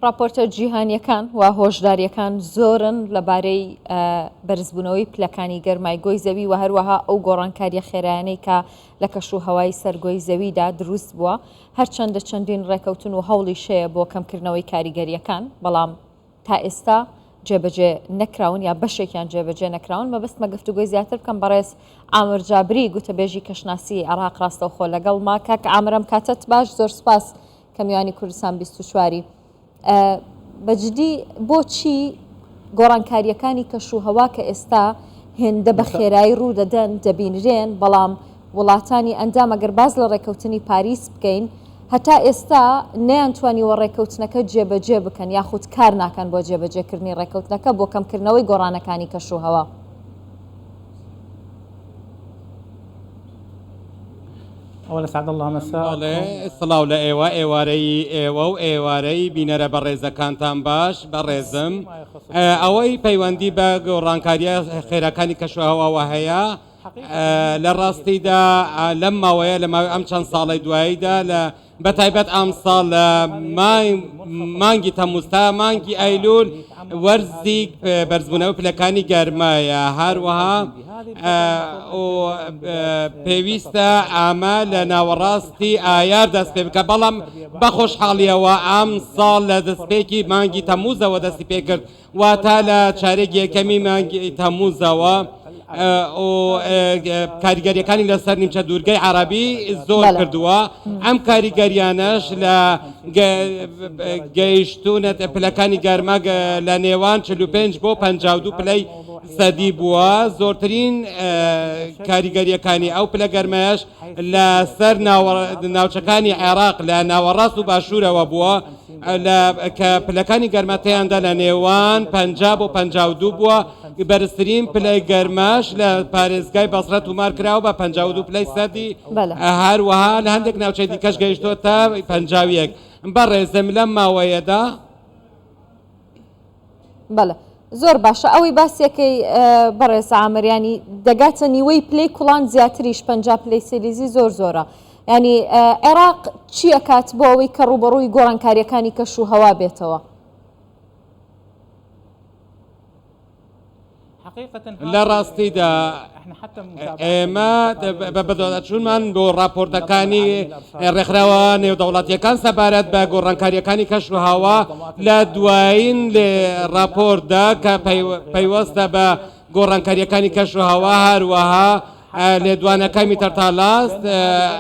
ڕاپۆرتە جیهانییەکان و هۆشدارییەکان زۆرن لەبارەی بەرزبوونەوەی پلەکانی گەرمای گۆی زەوی و هەروەها ئەو گۆڕانکارییە خێرایانەی کە لە کەشوهەوای سەر گۆی زەویدا دروست بووە، هەرچەندە چەندین ڕێکەوتن و هەوڵیش هەیە بۆ کەمکردنەوەی کاریگەرییەکان، بەڵام تا ئێستا جێبەجێ نەکراون یا بەشێکیان جێبەجێ نەکراون. مەبەستمە گفتوگۆی زیاتر بکەم بەڕێز عامر جابری گوتەبێژی کەشناسی عێراق ڕاستەوخۆ لەگەڵما. کاک عامر ئەم کاتەت باش، زۆر سوپاس کە میوانی کوردستان 24 ی. بە جدی بۆچی گۆڕانکارییەکانی کەش و هەوا کە ئێستا هێندە بە خێرایی ڕوو دەدەن دەبینرێن، بەڵام وڵاتانی ئەندام ئەگەر باس لە ڕێککەوتنی پاریس بکەین هەتا ئێستا نەیانتوانیوە ڕێککەوتنەکە جێبەجێ بکەن یاخود کار ناکەن بۆ جێبەجێکردنی ڕێککەوتنەکە بۆ کەمکردنەوەی گۆڕانەکانی کەش و هەوا؟ بەڵێ سڵاو لە ئێوە، ئێوارەی ئێوە و ئێوارەی بینەرە بەڕێزەکانتان باش، بەڕێزم ئەوەی پەیوەندی بە گۆڕانکارییە خێراکانی کەشوهەواوە هەیە لە ڕاستیدا لەم ماوەیە لە ماوەی ئەم چەند ساڵەی دواییدا لە بەتایبەت ئەمساڵ لە مانگی تەمموز تا مانگی ئەیلول وەرزی بەرزبوونەوەی پلەکانی گەرمایە، هەروەها پێویستە ئەمە لە ناوەڕاستی ئایار دەست پێ بکات، بەڵام بە خۆشحاڵیەوە ئەمساڵ لە دەستپێکی مانگی تەمموزەوە دەستی پێکرد واتە لە چارێکی یەکەمی مانگی تەمموزەوە کاریگەریەکانی لەسەر نیمچە دوورگەی عەربی زۆر کردووە ئەم کاریگەریانەش لە گەیشتونەتە پلەکانی گەرما لە نێوان 45 بۆ 52 پلەی سەدی بووە زۆرترین کاریگەریەکانی ئەو پلە گەرمایش لەسەر ناوچەکانی عێراق لە ناوەڕاست و باشوورەوە بووە لە کە پلەکانی گەرما تێیاندا لە نێوان 50 بۆ 52 بووە، بەرزترین پلەی گەرماش لە پارێزگای بەسرە تومار کراوە بە 52 پلەی سەدی، هەروەها لە هەندێک ناوچەی دیکەش گەیشتۆتە 51. بەڕێزم لەم ماوەیەدا. بەڵێ زۆر باشە ئەوەی باسیەکەی بەڕێز عامر ینی دەگاتە نیوەی پلەی کوڵان زیاتریش 50 پلەی سێلیزی زۆر زۆرە ینی عێراق چی ئەکات بۆ ئەوەی کە ڕووبەڕووی گۆڕانکاریەکانی کەش و هەوا بێتەوە؟ لە ڕاستیدا ئێمە بە بەدواداچوونمان بۆ ڕاپۆرتەکانی ڕێکخراوە نێودەوڵەتیەکان سەبارەت بە گۆڕانکاریەکانی کەش و هەوا لە دوایین ڕاپۆرتدا کە پەیوەستە بە گۆڕانکاریەکانی کەش و هەوا هەروەها لێدوانەکەی میتەر تالاست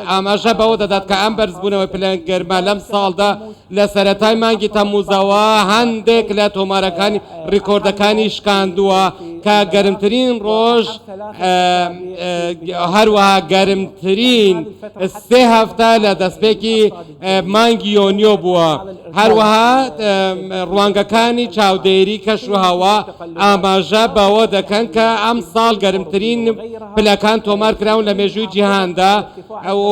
ئاماژە بەوە دەدات کە ئەم بەرزبوونەوەی پلە گەرما لەم ساڵدا لە سەرەتای مانگی تەمموزەوە هەندێک لە تۆمارەکانی ڕیکۆردەکانی شکاندووە کە گەرمترین ڕۆژ هەروەها گەرمترین سێ هەفتە لە دەستپێکی مانگی یۆنیۆ بووە. هەروەها ڕوانگەکانی چاودێری کەشوهەوا ئاماژە بەوە دەکەن کە ئەمساڵ گەرمترین پلەکان تۆمار کراون لە مێژووی جیهاندا و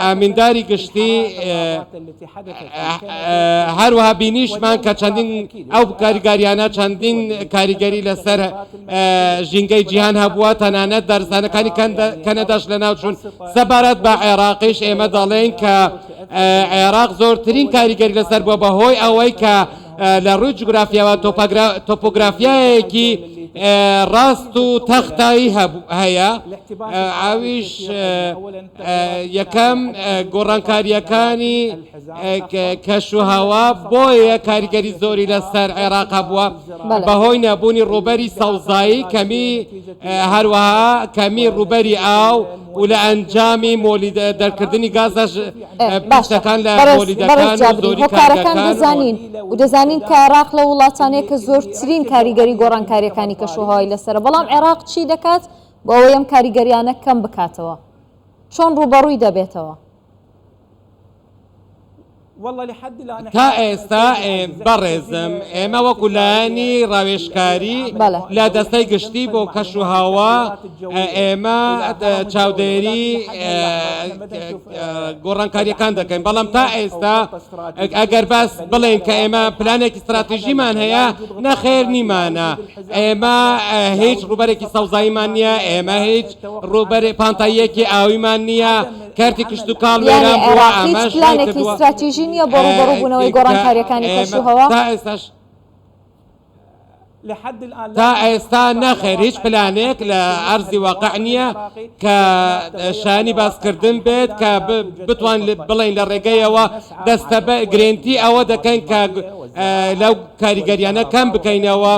ئامینداری گشتی هەروەها بینیشمان کە چەندین ئەو کاریگاریانە چەندین کاریگەری لەسەر ژینگەی جیهان هەبووە، تەنانەت دارستانەکانی کەنەداش لەناوچوون. سەبارەت بە عێراقیش ئێمە دەڵێین کە عێراق زۆرترین کاریگەری لەسەر بووە بەهۆی ئەوەی کە لە ڕووی جوگرافیاوە تۆپۆگرافیایەکی ڕاست و تەختایی هەیە، ئەویش یەکەم گۆڕانکارییەکانی کەشوهەوا بۆیە کاریگەری زۆری لەسەر عێراق هەبووە بەهۆی نەبوونی ڕووبەری سەوزایی کەمی هەروەها کەمی ڕووبەری ئاو و لە ئەنجامی مۆلیدە دەرکردنی گازە پیسەکان لە مۆلیدەکان و زۆری هۆکارەکان دەزانین و دەزانین کە عێراق لە وڵاتانەیە کە زۆرترین کاریگەری گۆڕانکارییەکانی کەشوهەوای لەسەرە، بەڵام عێراق چی دەکات بۆ ئەوەی ئەم کاریگەریانە کەم بکاتەوە؟ چۆن ڕووبەڕووی دەبێتەوە؟ تا ئێستا بەڕێزم ئێمە وەکو لایەنی ڕاوێژکاری لە دەستەی گشتی بۆ کەش و هەوا ئێمە چاودێری گۆڕانکاریەکان دەکەین بەڵام تا ئێستا ئەگەر باس بڵێن کە ئێمە پلانێکی استراتیژیمان هەیە نەخێر نیمانە ئێمە هیچ ڕووبەرێکی سەوزاییمان نییە ئێمە هیچ ڕووبەر پانتاییەکی ئاویمان نییە. کەرتی کشتوکاڵ یانی وێران بووە، عێراق هیچ ئەمەش وای پلانێکی کردووە ستراتیژی نییە بۆ ڕووبەڕووبوونەوەی کە گۆڕانکارییەکانی ئێمە کەشوهەوا؟ تا ئێستاش تا ئێستا نەخێر هیچ پلانێک لە ئەرزی واقع نییە کە شایانی باسکردن بێت کە بتوان بڵێین لە ڕێگەیەوە دەستەبە گرێنتی ئەوە دەکەین کە لەو کاریگەریانە کەم بکەینەوە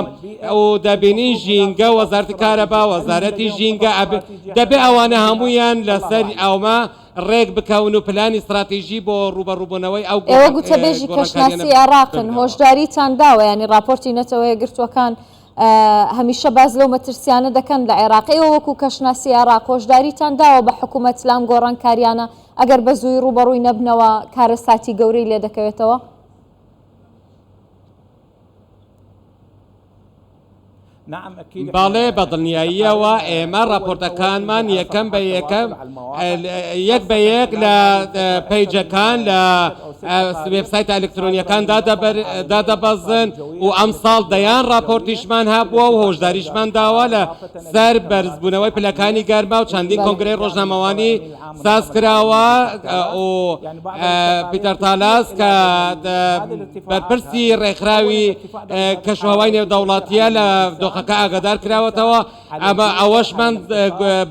و دەبینین ژینگە وەزارەتی کارەبا وەزارەتی ژینگە دەبێ ئەوانە هەمویان لەسەر ئەومە ڕێک بکەون و پلانی ستراتیژی بۆ ڕووبەڕووبوونەوەی ئەو ئێوە گوتەبێژی گۆڕانکاریانە کەشناسی عێراقن، ببنەوە. هۆشداریتان داوە، یانی ڕاپۆرتی نەتەوە یەکگرتووەکان هەمیشە باس لەو مەترسیانە دەکەن لە عێراق، ئێوە وەکو کەشناسی عێراق هۆشداریتان داوە بە حکومەت لام گۆڕانکاریانە ئەگەر بە زووی ڕووبەڕووی نەبنەوە کارەساتی گەورەی لێدەکەوێتەوە؟ بەڵێ بەدڵنیاییەوە ئێمە ڕاپۆرتەکانمان یەکەم بە یەکەم یەک بە یەک لە پەیجەکان لە وێبسایتە ئەلکترۆنیەکان دادەبەزن و ئەمساڵ دەیان ڕاپۆرتیشمان هەبووە و هۆشداریشمان داوە لە سەر بەرزبوونەوەی پلەکانی گەرما و چەندین کۆنگرەی ڕۆژنامەوانی ساز کراوە و پیتەر تالاس کە بەرپرسی ڕێکخراوی کەشوهەوای نێودەوڵەتیە لە دۆخەکە ئاگادار کراوەتەوە ئەمە ئەوەشمان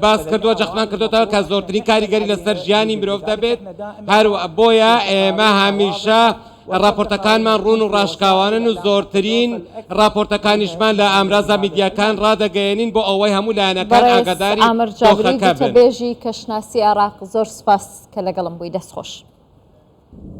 باس کردووە جەختمان کردوێتەوە کە زۆرترین کاریگەری لەسەر ژیانی مرۆڤ دەبێت هەر بۆیە ئێمە هەمیشە ڕاپۆرتەکانمان ڕوون و ڕاشکاوانن و زۆرترین ڕاپۆرتەکانیشمان لە ئامرازە میدیاکان ڕادەگەیەنین بۆ ئەوەی هەموو لایەنەکان بەڕێز ئاگاداری عامر جابری دۆخەکە بن. گوتەبێژی کەشناسی عێراق زۆر سوپاس کە لەگەڵم بووی دەست خۆش.